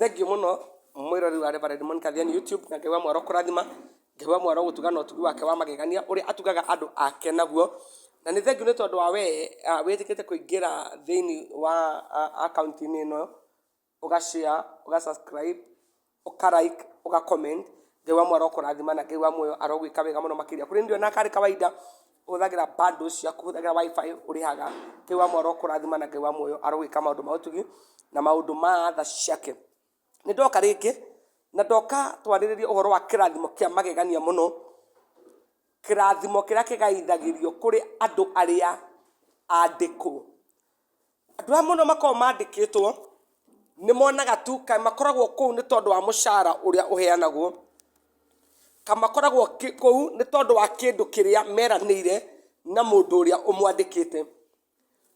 Thengiũ mũno mwĩroreri wa Reverend Monica Thiani YouTube, na Ngai wa mwaro kũrathima, Ngai wa mwaro gũtuga na ũtugi wake wa magegania ũrĩa atugaga andũ ake naguo. Na nĩ thengiũ nĩ tondũ wa we wĩtĩkĩte kũingĩra thĩinĩ wa akaunti-inĩ ĩno, ũga share, ũga subscribe, ũka like, ũga comment. Ngai wa muoyo arokũrathima na Ngai wa muoyo arogwĩka wega mũno makĩria. Kũrĩ niĩ na karĩ kawaida ũhũthagĩra bundles ciaku, ũhũthagĩra WiFi ũrĩhaga. Ngai wa muoyo arokũrathima na Ngai wa muoyo arogwĩka maũndũ ma ũtugi na maũndũ ma tha ciake. Nĩ ndoka rĩngĩ na ndoka twarĩrĩrie ũhoro wa kĩrathimo kĩa magegania mũno, kĩrathimo kĩrĩa kĩgaithagĩrio kũrĩ andũ arĩa andĩkwo. Andũ aya mũno makoragwo mandĩkĩtwo, nĩ monaga tu kaĩ makoragwo kũu nĩ tondũ wa mũcara ũrĩa ũheanagwo, kana makoragwo kũu nĩ tondũ wa kĩndũ kĩrĩa meranĩire na mũndũ ũrĩa ũmwandĩkĩte.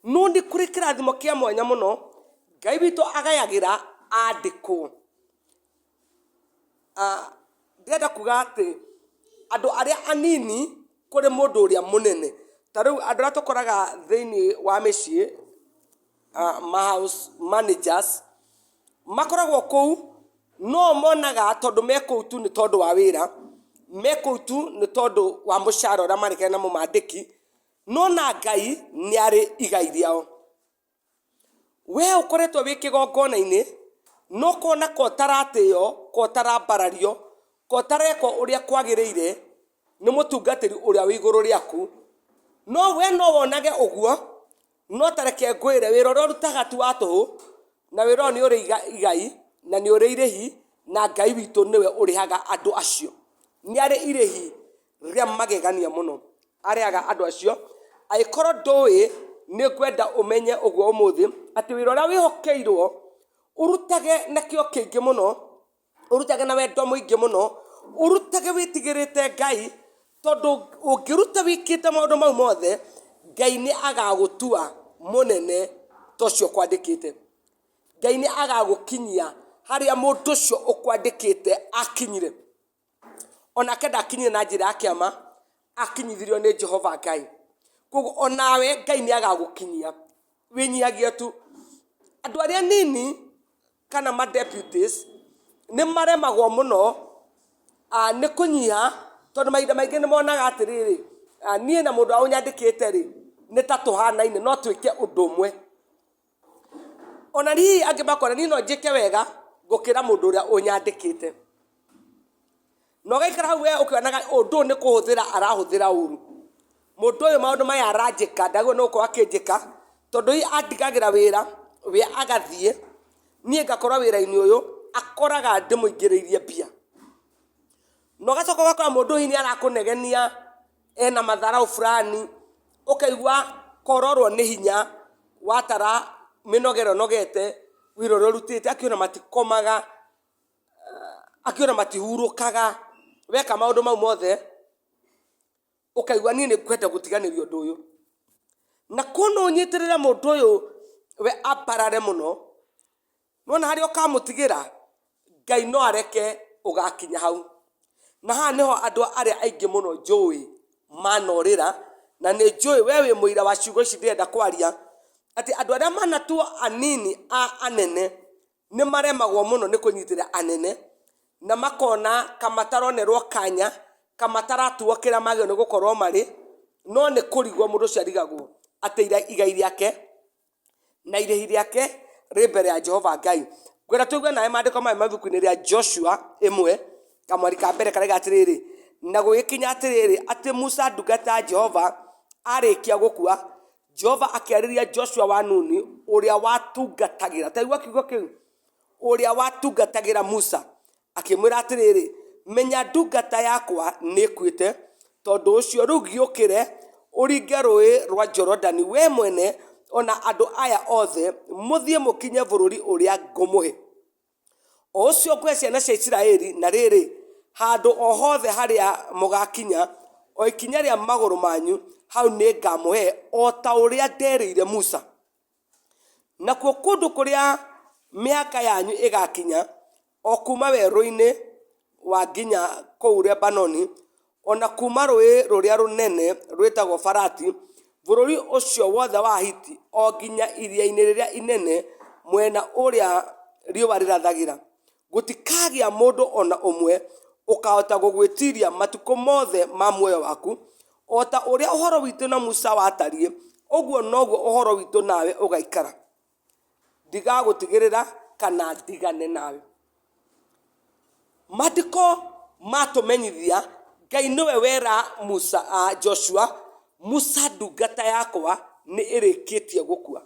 No nĩ kũrĩ kĩrathimo kĩa mwanya mũno Ngai witũ agayagĩra andĩkwo. Ndĩrenda kuga atĩ andũ arĩa anini kũrĩ mũndũ ũrĩa mũnene. Ta rĩu andũ arĩa tũkoraga thĩiniĩ wa mĩciĩ, ma house managers, makoragwo kũu no monaga tondũ me kũu tu nĩ tondũ wa wĩra, me kũu tu nĩ tondũ wa mũcara ũrĩa marĩkanagia na mũmandĩki, no na Ngai nĩ arĩ igai rĩao. We ũkoretwo wĩ kĩgongona-inĩ, no ũkona ka ũtaratĩo, ka ũtarambarario, ka ũtarekwo ũrĩa kwagĩrĩire nĩ mũtungatĩri ũrĩa wĩ igũrũ rĩaku. No we no wonage ũguo, no ta reke ngwĩre wĩra ũrĩa ũrutaga ti wa tũhũ, na wĩra ũyũ nĩ ũrĩ igai na nĩ ũrĩ irĩhi, na Ngai witũ nĩwe ũrĩhaga andũ acio. Nĩ arĩ irĩhi rĩa magegania mũno arĩhaga andũ acio. Angĩkorwo ndũĩ, nĩ ngwenda ũmenye ũguo ũmũthĩ, atĩ wĩra ũrĩa wĩhokeirwo, ũrutage na kĩo kĩingĩ mũno, ũrutage na wendo mũingĩ mũno, ũrutage wĩtigĩrĩte Ngai, tondũ ũngĩruta wĩkĩte maũndũ mau mothe, Ngai nĩ agagũtua mũnene ta ũcio ũkwandĩkĩte. Ngai nĩ agagũkinyia harĩa mũndũ ũcio ũkwandĩkĩte akinyire. Onake ndakinyire na njĩra ya kĩama, akinyithirio nĩ Jehova Ngai. Koguo onawe Ngai nĩ agagũkinyia, wĩnyihagie tu. Andũ arĩa anini kana ma deputies nĩ maremagwo mũno nĩ kũnyiha tondũ mahinda maingĩ nĩ monaga atĩrĩrĩ, niĩ na mũndũ ũrĩa ũnyandĩkĩte rĩ, nĩ ta tũhanaine, no twĩke ũndũ ũmwe. Ona hihi angĩ makona niĩ no njĩke wega gũkĩra mũndũ ũrĩa ũnyandĩkĩte. Na ũgaikara hau we ũkĩonaga ũndũ ũyũ nĩ kũhũthĩra arahũthĩra ũru. Mũndũ ũyũ maũndũ maya aranjĩka ndagĩrĩirwo nĩ gũkorwo akĩnjĩka, tondũ hihi andigagĩra wĩra we agathiĩ, niĩ ngakorwo wĩra-inĩ ũyũ, akoraga ndĩmũingĩrĩirie mbia. Na ũgacoka ũgakora mũndũ ũyũ hihi nĩ arakũnegenia, ena madharau fulani, ũkaigua kororwo nĩ hinya, watara mĩnoga ĩrĩa ũnogete, wĩra ũrĩa ũrutĩte, akĩona matikomaga, akĩona matihurũkaga, weka maũndũ mau mothe, ũkaigua niĩ nĩ ngwenda gũtiganĩria ũndũ ũyũ. Na korwo no ũnyitĩrĩre mũndũ ũyũ we ambarare mũno, Nĩwona harĩa ũkamũtigĩra, Ngai no areke ũgakinya hau. Na haha nĩho andũ arĩa aingĩ mũno njũĩ manorĩra, na nĩ njũĩ we wĩ mũira wa ciugo ici ndĩrenda kwaria, atĩ andũ arĩa manatuo anini a anene, nĩ maremagwo mũno nĩ kũnyitĩrĩra anene, na makona ka mataronerwo kanya, ka mataratuo kĩrĩa magĩrĩirwo nĩ gũkorwo marĩ, no nĩ kũrigwo mũndũ ũcio arigagwo atĩ igai rĩake na irĩhi rĩake rĩ mbere ya Jehova Ngai. Ngwenda tũigue nawe maandĩko maya ma ibuku-inĩ rĩa Joshua ĩmwe, kamweri ka mbere karauga atĩrĩrĩ, na gũgĩkinya atĩrĩrĩ, atĩ Musa ndungata ya Jehova arĩkia gũkua, Jehova akĩarĩria Joshua wa Nuni ũrĩa watungatagĩra, ta igua kiugo kĩu, ũrĩa watungatagĩra Musa, Akĩmwĩra atĩrĩrĩ, Menya ndungata yakwa nĩĩkuĩte, tondũ ũcio rĩu gĩũkĩre, ũringe rũũĩ rũa Jorodani, wee mwene, o na andũ aya othe, mũthiĩ mũkinye bũrũri ũrĩa ngũmũhe, o ũcio ngũhe ciana cia Isiraeli, na rĩrĩ, handũ o hothe harĩa mũgakinya, o ikinya rĩa magũrũ manyu, hau nĩngamũhe, o ta ũrĩa nderĩire Musa. Nakuo kũndũ kũrĩa mĩhaka yanyu ĩgakinya, o kuuma werũ-inĩ wa nginya kũu Lebanoni, o na kuuma rũũĩ rũrĩa rũnene rwĩtagwo Farati, bũrũri ũcio wothe wa Ahiti, o nginya iria-inĩ rĩrĩa inene mwena ũrĩa riũa rĩrathagĩra. Gũtikagĩa mũndũ o na ũmwe ũkaahota gũgwĩtiiria matukũ mothe ma muoyo waku. O ta ũrĩa ũhoro witũ na Musa watariĩ, ũguo noguo ũhoro witũ nawe ũgaikara. Ndigagũtigĩrĩra kana ndigane nawe. Maandĩko matũmenyithia Ngai nĩwe wera Musa, Joshua, Musa ndungata yakwa nĩ ĩrĩkĩtie gũkua.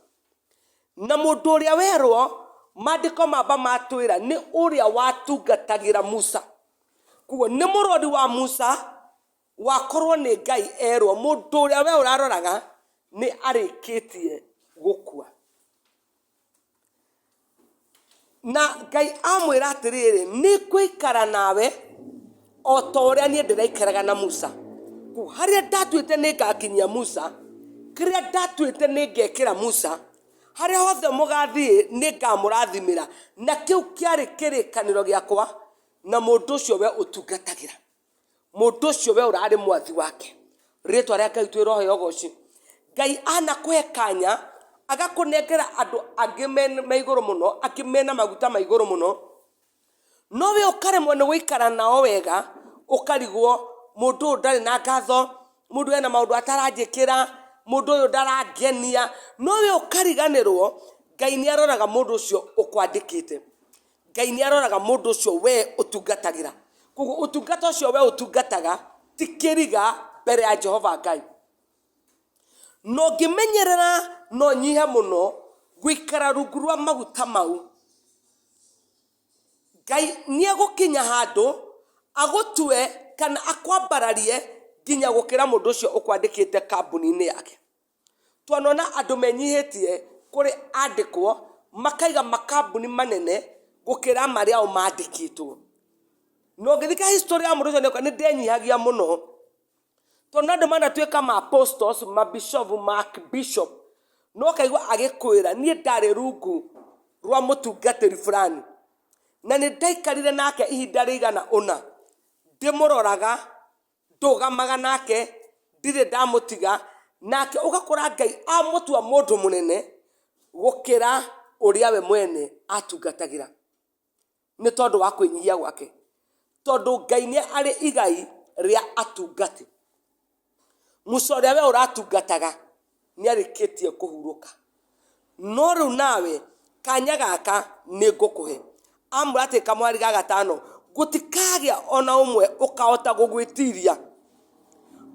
Na mũndũ ũrĩa werwo, maandĩko mamba matwĩra nĩ ũrĩa watungatagĩra Musa. Koguo nĩ mũrori wa Musa wakorwo nĩ Ngai erwo mũndũ ũrĩa we ũraroraga nĩ arĩkĩtie gũkua. Na Ngai amwĩra atĩrĩrĩ, nĩ ngũikara nawe o ta ũrĩa niĩ ndĩraikaraga na Musa. Harĩa ndatuĩte nĩ ngakinyia Musa, kĩrĩa ndatuĩte nĩ ngekĩra Musa, harĩa hothe mũgathiĩ nĩ ngamũrathimĩra. Na kĩu kĩarĩ kĩrĩkanĩro gĩakwa na mũndũ ũcio we ũtungatagĩra. Mũndũ ũcio we ũrarĩ mwathi wake. Rĩtwa rĩa Ngai twĩrohe ũgoci. Ngai anakũhe kanya, agakũnengera andũ angĩ me igũrũ mũno, angĩ mena maguta ma igũrũ mũno, no we ũkaremwo nĩ gũikara nao wega, ũkarigwo mũndũ ũyũ ndarĩ na ngatho, mũndũ ena maũndũ ataranjĩkĩra, mũndũ ũyũ ndarangenia, no we ũkariganĩrwo Ngai nĩ aroraga mũndũ ũcio ũkwandĩkĩte. Ngai nĩ aroraga mũndũ ũcio we ũtungatagĩra. Koguo ũtungata ũcio we ũtungataga ti kĩriga mbere ya Jehova Ngai. Na ũngĩmenyerera na ũnyihe mũno gũikara rungu rwa maguta mau, Ngai nĩ egũkinya handũ agũtue kana akwambararie nginya gũkĩra mũndũ ũcio ũkwandĩkĩte kambuni-inĩ yake. Twanona andũ menyihĩtie kũrĩ andĩkwo makaiga makambuni manene gũkĩra marĩa o mandĩkĩtwo. Na ũngĩthika history ya mũndũ ũcio nĩ ndenyihagia mũno. Tondũ andũ manatuĩka ma apostles, ma bishop, ma archbishop, no ũkaigua agĩkwĩra niĩ ndarĩ rungu rwa mũtungatĩri fulani na nĩ ndaikarire nake ihinda rĩigana ũna ndĩmũroraga ndũgamaga nake ndirĩ ndamũtiga nake ũgakora Ngai amũtua mũndũ mũnene gũkĩra ũrĩa we mwene atungatagĩra nĩ tondũ wa kwĩnyihia gwake tondũ Ngai nĩ arĩ igai rĩa atungati. Musa ũrĩa we ũratungataga nĩ arĩkĩtie kũhurũka. No rĩu nawe kanya gaka nĩ ngũkũhe. Amwĩra atĩ kamwari ga gatano, gũtikagĩa ona ũmwe ũkahota gũgwĩtiria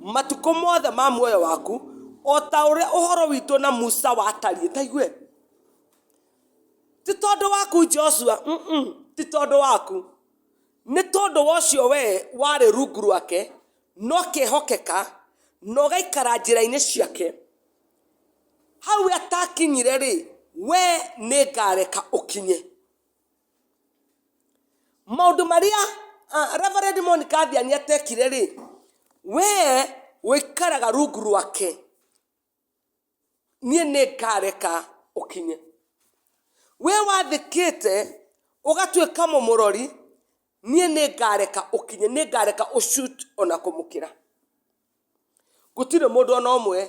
matukũ mothe ma muoyo waku, o ta ũrĩa ũhoro witũ na Musa watariĩ. Ta igue, ti tondũ waku Joshua, ti tondũ waku, nĩ tondũ wa ũcio we warĩ rungu rwake, na ũkehokeka, na ũgaikara njĩra-inĩ ciake. Hau we atakinyire-rĩ, we nĩ ngareka ũkinye. Maũndũ marĩa Reverend Monica Athiani atekire-rĩ, we ũikaraga rungu rwake. Niĩ nĩ ngareka ũkinye. We wathĩkĩte ũgatuĩka mũmũrori, niĩ nĩ ngareka ũkinye, nĩ ngareka ũ shoot ona kũmũkĩra. Gũtirĩ mũndũ ona ũmwe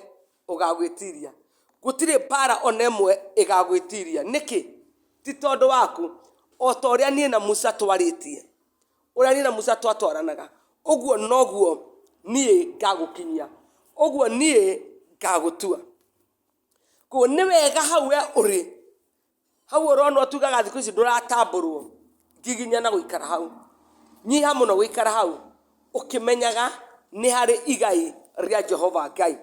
ũgagwĩtiria. Gũtirĩ mbara ona ĩmwe ĩgagwĩtiria. Nĩkĩ? Ti tondũ waku. O ta ũrĩa niĩ na Musa twarĩtie, ũrĩa niĩ na Musa twatwaranaga, ũguo noguo niĩ ngagũkinyia. Ũguo niĩ ngagũtua. Koguo nĩ wega hau we ũrĩ, Hau ũrona ũtugaga thikũ ici ndũratambũrwo, ngiginyana gũikara hau. Nyiha mũno gũikara hau ũkĩmenyaga nĩ harĩ igai rĩa Jehova Ngai.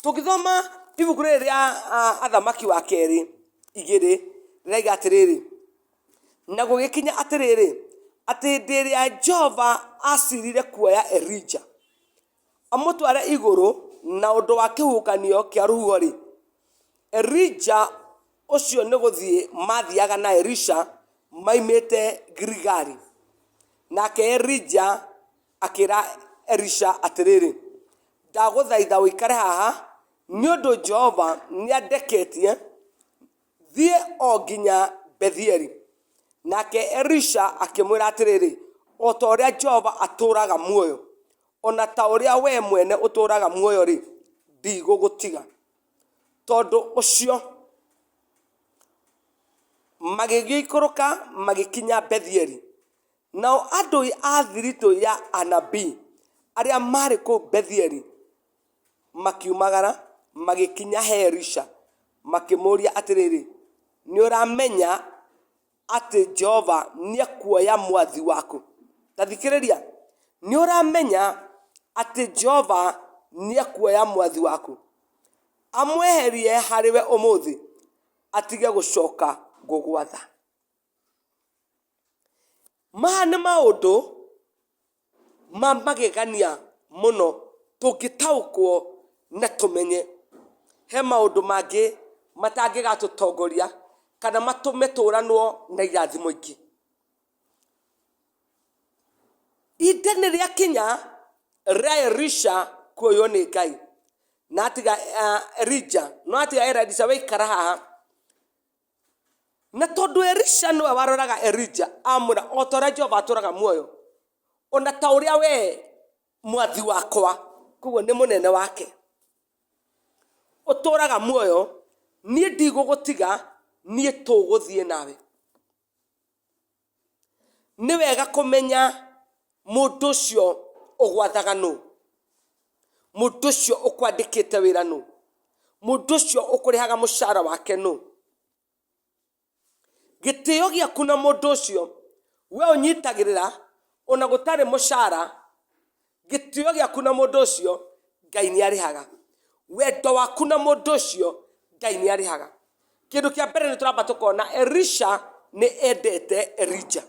Tũngĩthoma ibuku rĩrĩ rĩa Athamaki wa kerĩ igĩrĩ, rĩraiga atĩrĩrĩ, na gũgĩkinya atĩrĩrĩ, atĩ hĩndĩ ĩrĩa Jehova acirire kuoya Elija, amũtware igũrũ na ũndũ wa kĩhuhũkanio kĩa rũhuho-rĩ, Elija ũcio nĩ gũthiĩ maathiaga na Elisha moimĩte Giligali. Nake Elija akĩra Elisha atĩrĩrĩ, Ndagũthaitha ũikare haha, nĩ ũndũ Jehova nĩandeketie Thiĩ o nginya Bethieli. Nake Elisha akĩmwĩra atĩrĩrĩ, O ta ũrĩa Jehova atũũraga muoyo, o na ta ũrĩa wee mwene ũtũũraga muoyo-rĩ, ndigũgũtiga. Tondũ ũcio magĩgĩikũrũka magĩkinya Bethieli. Nao andũ a thiritũ ya anabii arĩa maarĩ kũu Bethieli makiumagara magĩkinya he Elisha, makĩmũũria atĩrĩrĩ, Nĩ ũramenya atĩ Jehova nĩekuoya mwathi waku? Ta thikĩrĩria, nĩ ũramenya atĩ Jehova nĩekuoya mwathi waku, amweherie harĩ we ũmũthĩ, atige gũcoka gũgwatha? Maya nĩ maũndũ ma magegania mũno tũngĩtaũkwo na tũmenye. He maũndũ mangĩ matangĩgatũtongoria kana matũme tũranwo na irathimo ingĩ. Ihinda nĩ rĩakinya rĩa Elisha kuoywo nĩ Ngai na atiga Elija, no atiga Elisha we ikara haha. Na tondũ Elisha nĩwe waroraga Elija, amwĩra, o ta ũrĩa Jehova atũũraga muoyo, ona ta ũrĩa wee mwathi wakwa, koguo nĩ mũnene wake, ũtũũraga muoyo, niĩ ndigũgũtiga, niĩ tũgũthiĩ nawe. Nĩ wega kũmenya mũndũ ũcio ũgwathaga nũ, mũndũ ũcio ũkwandĩkĩte wĩra nũ, mũndũ ũcio ũkũrĩhaga mũcara wake nũ. Gĩtĩo gĩaku na mũndũ ũcio we ũnyitagĩrĩra ona gũtarĩ mũcara, gĩtĩo gĩaku na mũndũ ũcio Ngai nĩ arĩhaga. Wendo waku na mũndũ ũcio Ngai nĩ arĩhaga. Kĩndũ kĩa mbere nĩ tũramba tũkona Elisha nĩ endete Elija.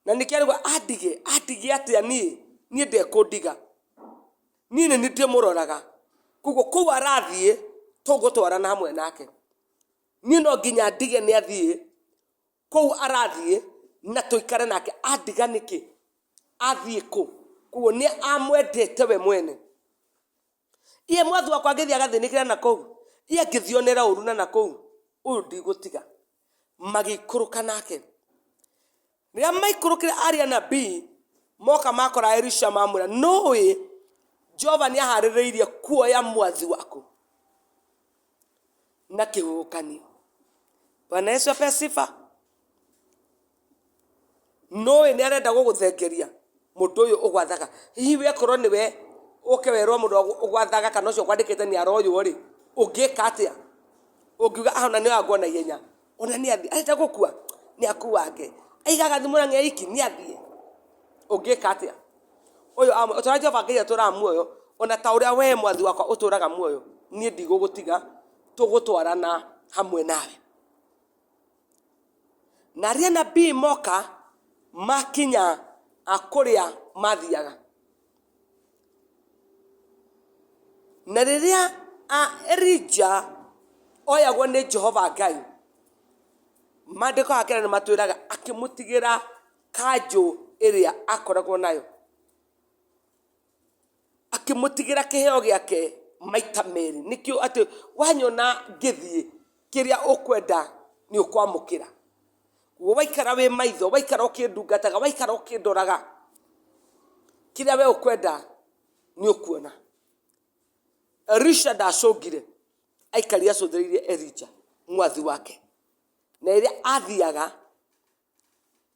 Na nĩkĩo arauga andige, andige atĩa niĩ? Niĩ ndekũndiga. Niĩ nĩ niĩ ndĩmũroraga. Koguo kũu arathiĩ tũgũtwarana hamwe nake. Niĩ no nginya ndige nĩ athiĩ kũu arathiĩ na tũikare nake. Andiga nĩkĩ? Athiĩ kũ? Koguo nĩ amwendete we mwene. Iye mwathi wakwa angĩthiĩ agathĩnĩkĩra na kũu, iye angĩthionera ũru na nakũu, ũyũ ndigũtiga. Magĩikũrũka nake. Rĩrĩa maikũrũkire arĩa anabii, moka makora Elisha mamwĩra, nũĩ Jehova nĩ aharĩrĩirie kuoya mwathi waku na kĩhuhũkanio. Bwana Yesu apewe sifa. Nũĩ nĩ arenda gũgũthengeria mũndũ ũyũ ũgwathaga. Hihi we korwo nĩwe ũke werwo mũndũ ũgwathaga kana ũcio ũkwandĩkĩte nĩ aroywo rĩ, ũngĩka atĩa? Ũngiuga ah ona nĩ oyagwo na ihenya, ona nĩ athiĩ, arenda gũkua nĩ akuange, aigaga thimũ na e iki nĩ athiĩ. Ũngĩka atĩa? Ũyũ o ta ũrĩa Jehova Ngai atũũraga muoyo, ona ta ũrĩa wee mwathi wakwa ũtũũraga muoyo, niĩ ndigũgũtiga, tũgũtwarana hamwe nawe. Na arĩa anabii moka makinya kũrĩa mathiaga. Na rĩrĩa Elija oyagwo nĩ Jehova Ngai, maandĩko hakĩra nĩ matwĩraga akĩmũtigĩra kanjũ ĩrĩa akoragwo nayo. Akĩmũtigĩra kĩheo gĩake maita merĩ. Nĩkĩo atĩ wanyona ngĩthiĩ, kĩrĩa ũkwenda nĩ ũkwamũkĩra. Waikara wĩ maitho, waikara ũkĩndungataga, waikara ũkĩndoraga, kĩrĩa we ũkwenda nĩ ũkuona. Elisha ndacũngire, aikarire acũthĩrĩirie Elija mwathi wake. Na rĩrĩa athiaga,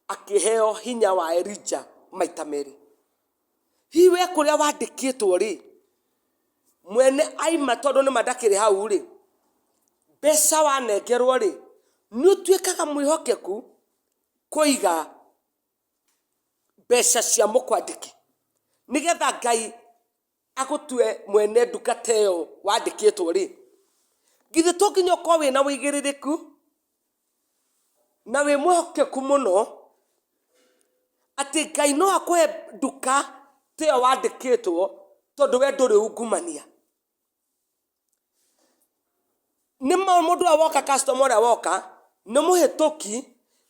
akĩheo hinya wa Elija maita merĩ. Hihi we kũrĩa wandĩkĩtwo rĩ, mwene aima tondũ nĩma ndakĩrĩ hau rĩ, mbeca wanengerwo rĩ, nĩ ũtuĩkaga mwĩhokeku kũiga mbeca cia mũkwandĩki, nĩgetha Ngai agũtue mwene nduka ta ĩyo wandĩkĩtwo rĩ, githĩ to nginya ũkorwo wĩna ũigĩrĩrĩku na wĩ mwĩhokeku mũno atĩ Ngai no akũhe nduka ta ĩyo wandĩkĩtwo tondũ we ndũrĩ ungumania. Nĩ ma mũndũ ũrĩa woka customer ũrĩa woka nĩ mũhĩtũki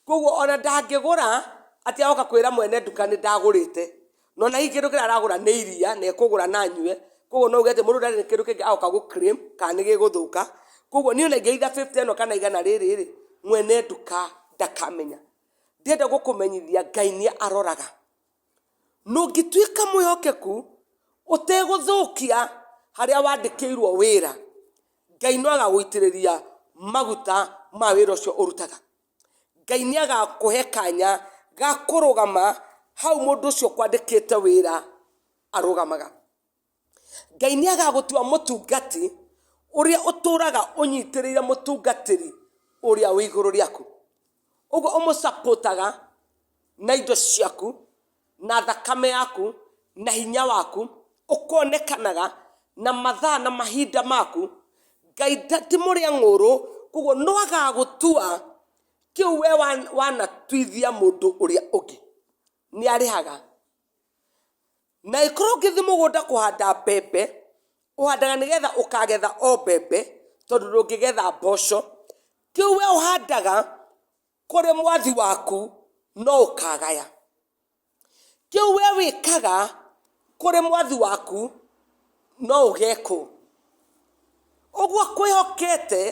koguo ona ndangĩgũra atĩ agoka kwĩra mwene nduka nĩ ndagũrĩte. Na ona hihi kĩndũ kĩrĩa aragũra nĩ iria na ekũgũra na anyue, koguo no uge atĩ mũndũ ndarĩ kĩndũ kĩngĩ agoka gũ claim kana nĩ gĩgũthũka. Koguo niĩ ona ingĩhitha fifty ĩno kana igana rĩrĩ rĩ, mwene nduka ndakamenya. Ndĩrenda gũkũmenyithia Ngai nĩ aroraga. Na ũngĩtuĩka mwĩhokeku ũtegũthũkia harĩa wandĩkĩirwo wĩra, Ngai no agagũitĩrĩria maguta ma wĩra ũcio ũrutaga. Ngai nĩ agakũhe kanya ga kũrũgama hau mũndũ ũcio ũkwandĩkĩte wĩra arũgamaga. Ngai nĩ agagũtua mũtungati ũrĩa ũtũraga ũnyitĩrĩire mũtungatĩri ũrĩa wĩ igũrũ rĩaku. Ũguo ũmũcapotaga na indo ciaku, na thakame yaku, na hinya waku, ũkonekanaga na mathaa na mahinda maku. Ngai ti mũrĩa ng'ũrũ, koguo no agagũtua kĩu we wanatuithia mũndũ ũrĩa ũngĩ. Nĩ arĩhaga. Na ĩkorwo ũngĩthiĩ mũgũnda kũhanda mbembe, ũhandaga nĩgetha ũkagetha o mbembe, tondũ ndũngĩgetha mboco. Kĩu we ũhandaga kũrĩ mwathi waku no ũkagaya. Kĩu we wĩkaga kũrĩ mwathi waku no ũgekwo. Ũguo akwĩhokete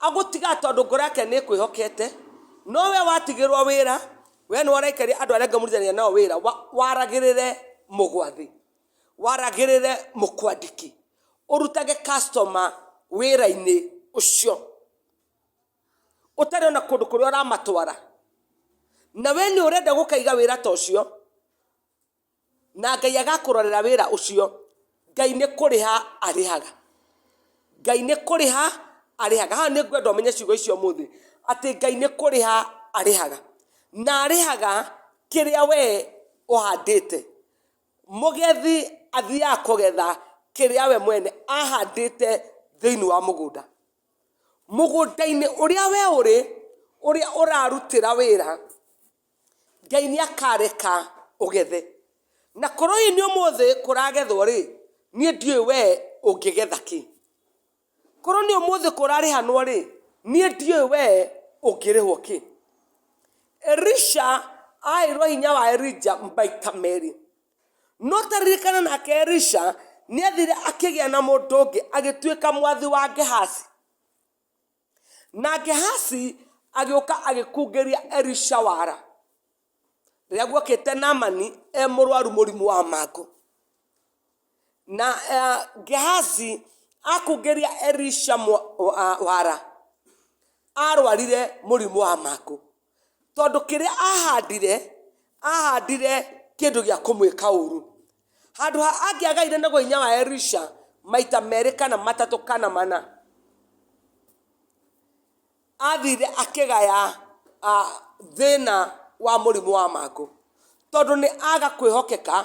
agũtigaga tondũ ngoro yake nĩ ĩkwĩhokete, no we watigĩrwo wĩra, we nĩwe ũraikaria andũ arĩa angĩ mũrutithanagia nao wĩra, waragĩrĩre mũgwathi, waragĩrĩre mũkwandĩki, ũrutage customer wĩra-inĩ ũcio, ũtarĩ ona kũndũ kũrĩa ũramatwara. Na we nĩ ũrenda gũkaiga wĩra ta ũcio, Na Ngai agakũrorera wĩra ũcio. Ngai nĩ kũrĩha arĩhaga. Ngai nĩ kũrĩha arĩhaga. Haha nĩ ngwenda ũmenye ciugo icio ũmũthĩ, atĩ Ngai nĩ kũrĩha arĩhaga. Na arĩhaga kĩrĩa we ũhandĩte. Mũgethi athiaga kũgetha kĩrĩa we mwene ahandĩte thĩinĩ wa mũgũnda. Mũgũnda-inĩ ũrĩa we ũrĩ, ũrĩa ũrarutĩra wĩra, Ngai nĩ akareka ũgethe. Na korwo hihi nĩ ũmũthĩ kũragethwo rĩ, niĩ ndiũĩ we ũngĩgetha kĩ. Korwo nĩ ũmũthĩ kũrarĩhanwo rĩ, niĩ ndiũĩ we ũngĩrĩhwo kĩ. Elisha aheirwo hinya wa Elijah maita merĩ. No ta ririkana nake Elisha nĩ athire akĩgĩa na mũndũ ũngĩ agĩtuĩka mwathi wa Gehazi. Na Gehazi agĩũka agĩkungĩria Elisha wara. Rĩrĩa guokĩte Naamani e mũrwaru mũrimũ wa mangũ. Na Gehazi akungĩria Elisha wara, arwarire mũrimũ wa mangũ. Tondũ kĩrĩa ahandire, ahandire kĩndũ gĩa kũmwĩka ũru. Handũ ha angĩagaire naguo hinya wa Elisha maita merĩ kana matatũ kana mana, athire akĩgaya thĩna wa mũrimũ wa mangũ. Tondũ nĩ aga kwĩhokeka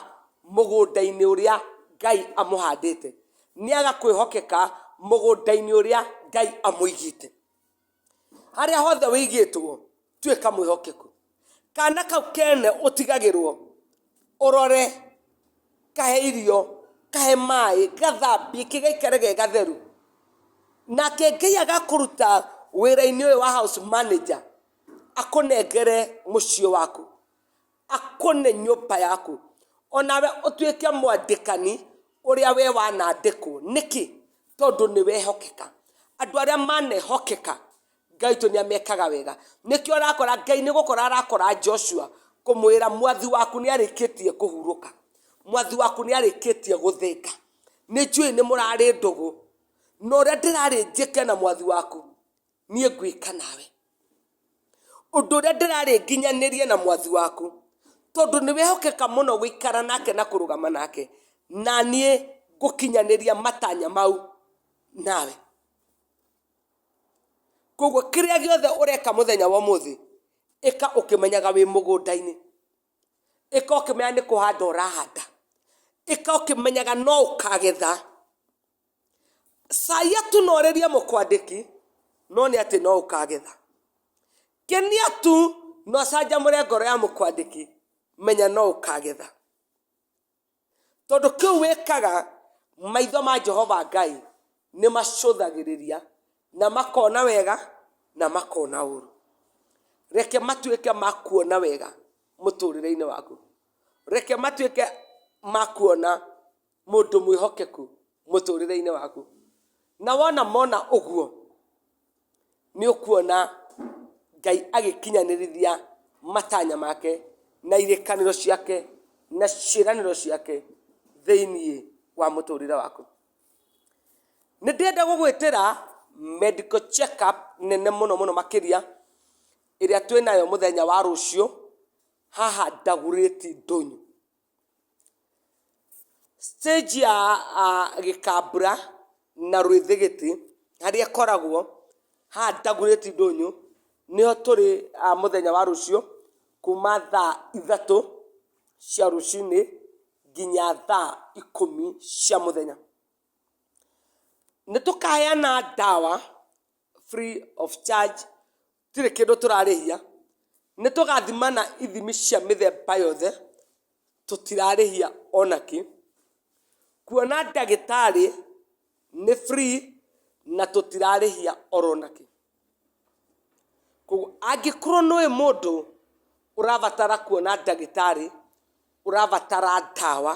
mũgũnda-inĩ ũrĩa Ngai amũhandĩte. Nĩ aga kwĩhokeka mũgũnda-inĩ ũrĩa Ngai amũigĩte. Harĩa hothe wĩigĩtwo, tuĩka mwĩhokeku. Kana kau kene ũtigagĩrwo, ũrore, kahe irio, kahe maĩ, gathambie, gaikare ge gatheru. Nake Ngai agakũruta wĩra-inĩ ũyũ wa house manager, akũnengere mũciĩ waku. Akũne nyũmba yaku, o nawe ũtuĩke mwandĩkani ũrĩa we wanandĩkwo. Nĩkĩ? Tondũ nĩ wehokeka. Andũ arĩa manehokeka, Ngai witũ nĩ amekaga wega. Nĩkĩo ũrakora Ngai nĩ gũkora arakora Joshua kũmwĩra mwathi waku nĩ arĩkĩtie kũhurũka. Mwathi waku nĩ arĩkĩtie gũthĩnga. Nĩ njũĩ nĩ mũrarĩ ndũgũ, na ũrĩa ndĩrarĩ njĩke na mwathi waku, niĩ ngwĩka nawe. Ũndũ ũrĩa ndĩrarĩ nginyanĩrie na mwathi waku, tondũ nĩ wehokeka mũno gũikara nake na kũrũgama nake, na niĩ ngũkinyanĩria matanya mau nawe. Koguo kĩrĩa gĩothe ũreka mũthenya wa ũmũthĩ, ĩka ũkĩmenyaga wĩ mũgũnda-inĩ. Ĩka ũkĩmenyaga nĩ kũhanda ũrahanda. Ĩka ũkĩmenyaga no ũkagetha. Caia tu na ũrĩrie mũkwandĩki, no nĩ atĩ no ũkagetha. Kenia tu na ũcanjamũre ngoro ya mũkwandĩki, menya no ũkagetha. Tondũ kĩu wĩkaga, maitho ma Jehova Ngai nĩ macũthagĩrĩria na makona wega na makona ũru. Reke matuĩke ma kuona wega mũtũrĩre-inĩ waku. Reke matuĩke ma kuona mũndũ mwĩhokeku mũtũrĩre-inĩ waku. Na wona mona ũguo, nĩ ũkuona Ngai agĩkinyanĩrithia matanya make na irĩkanĩro ciake na ciĩranĩro ciake thĩiniĩ wa mũtũrĩre waku. Nĩ ndĩrenda gũgwĩtĩra medical check up nene mũno mũno makĩria, ĩrĩa twĩnayo mũthenya wa rũciũ. Haha Ndagurĩti Ndũnyũ. Stage ya Gĩkambura na Rwĩthĩgĩtĩ harĩa ĩkoragwo, haha Ndagurĩti Ndũnyũ, nĩho tũrĩ mũthenya wa rũciũ kuma thaa 3 cia rũcinĩ nginya thaa 10 cia mũthenya. Nĩ tũkaheana ndawa free of charge, gũtirĩ kĩndũ tũrarĩhia. Nĩ tũgathimana ithimi cia mĩthemba yothe, tũtirarĩhia ona kĩ. Kuona ndagĩtarĩ nĩ free na tũtirarĩhia oro nakĩ. Koguo angĩkorwo nĩ ũĩ mũndũ ũrabatara kuona ndagĩtarĩ, ũrabatara ndawa,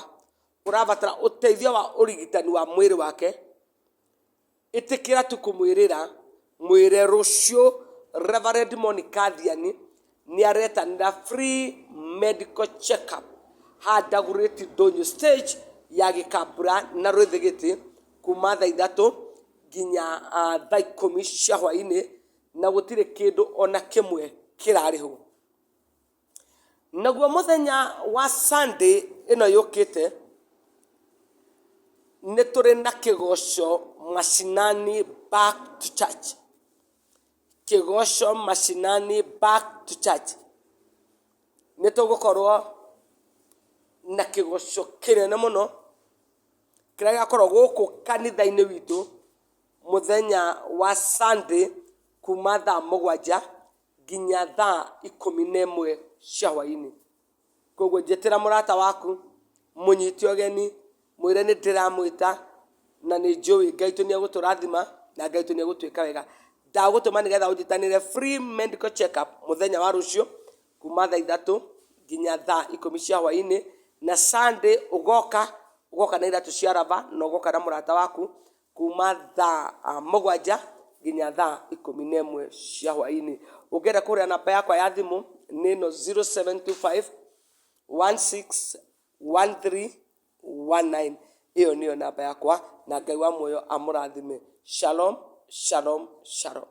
ũrabatara ũteithio wa ũrigitani wa mwĩrĩ wake, ĩtĩkĩra tu kũmwĩrĩra, mwĩre rũciũ Reverend Monica Thiani nĩ aretanĩra free medical check up haha Dagoretti Ndũnyũ stage ya Gĩkambura na Rwĩthĩgĩtĩ kuma thaa 3 nginya thaa 10 cia hwainĩ na gũtirĩ kĩndũ ona kĩmwe kĩrarĩhwo. Naguo mũthenya wa Sunday ĩno yũkĩte, nĩ tũrĩ na kĩgoco Mashinani back to church. Kĩgoco Mashinani back to church. Nĩ tũgũkorwo na kĩgoco kĩnene mũno, kĩrĩa gĩgakorwo gũkũ kanitha-inĩ witũ, mũthenya wa Sunday kuma thaa 7 nginya thaa 11 cia hwainĩ. Koguo njĩtĩra mũrata waku, mũnyite ũgeni, mwĩre nĩ ndĩramwĩta na nĩ njũĩ Ngai witũ nĩ egũtũrathima na Ngai witũ nĩ egũtwĩka wega. Ndagũtũma nĩgetha ũnjitanĩre free medical check up mũthenya wa rũciũ kuma thaa 3 nginya thaa 10 cia hwainĩ, na Sunday ũgoka, ũgoka na iratũ cia raba na ũgoka na mũrata waku kuma thaa 7 nginya thaa 11 cia hwainĩ. Ũngĩenda kũgũra namba yakwa ya thimũ nĩ ĩno 0725 16 13 19. Ĩyo nĩyo namba yakwa na Ngai wa muoyo amũrathime. Shalom, shalom, shalom.